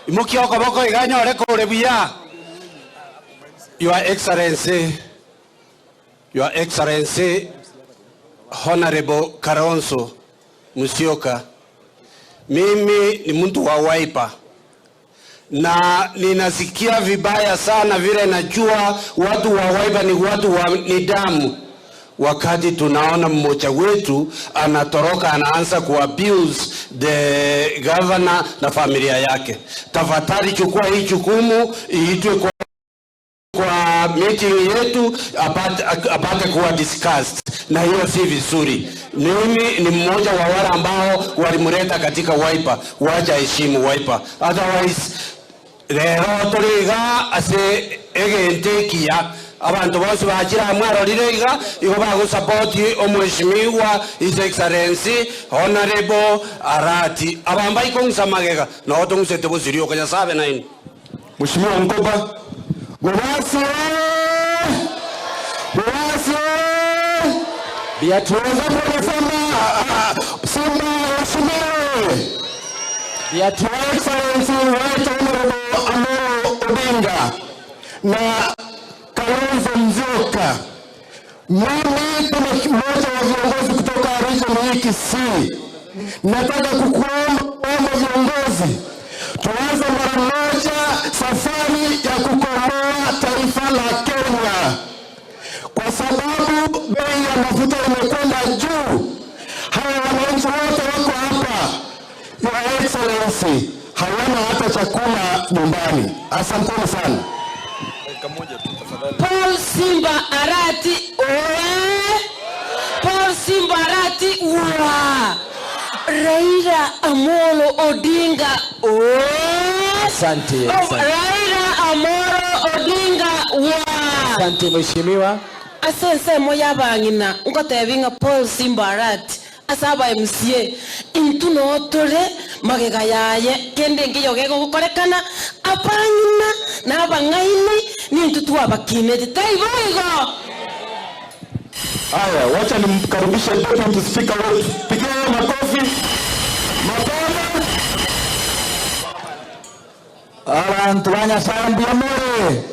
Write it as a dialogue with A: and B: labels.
A: Imokia okoboko iga nyore kore buya. Your Excellency, Your Excellency Honorable Kalonzo Musyoka, mimi ni mtu wa Wiper na ninasikia vibaya sana vile najua watu wa Wiper ni watu wa nidhamu. Wakati tunaona mmoja wetu anatoroka anaanza ku abuse the governor na familia yake, tafadhali chukua hii jukumu iitwe kwa meeting yetu apate kuwa discussed, na hiyo si vizuri. Mimi ni mmoja wa wale ambao walimleta katika Wiper, wacha heshimu Wiper, otherwise rero turiga ase egente ekiya abantu bose bakira mwarorire iga igo bagusapoti omweshimiwa His Excellency Honorable Arati abamba ikong'usa magega noo tong'usete bosiri okanya sabe naini.
B: Mheshimiwa Mkoba.
C: Bobasi! Bobasi!
D: Biatu.
C: Wenzangu wanasema Simba waheshimiwe.
D: Biatu.
C: Your Excellency Right Honorable Amolo Odinga na Kalonzo Musyoka, mimi kama mmoja wa viongozi kutoka region hii Kisii, nataka kukuomba omba viongozi tuanze mara moja safari ya kukomboa taifa la Kenya, kwa sababu bei ya mafuta imekwenda juu. Hawa wananchi wote wako hapa, Your Excellency, hawana hata chakula nyumbani. Asanteni sana.
E: Paul Simba Arati oe! Paul Simba Arati wa! Raila Amolo Odinga oe!
D: Asante,
E: Oh,
D: asante.
E: Raila Amolo Odinga wa!
D: Asante mheshimiwa.
E: Ase ensemo yabang'ina ngotebinga Paul Simba Arati ase aba MCA intu notore magega yaye kende ngiyo gegokorekana abang'ina na abang'aini nintu twabakinete taibo igo.
B: Haya, wacha nimkaribishe Deputy Speaker wetu. Pigia makofi. Mapema.
C: Abantu ba Nyasaye mbiyamore.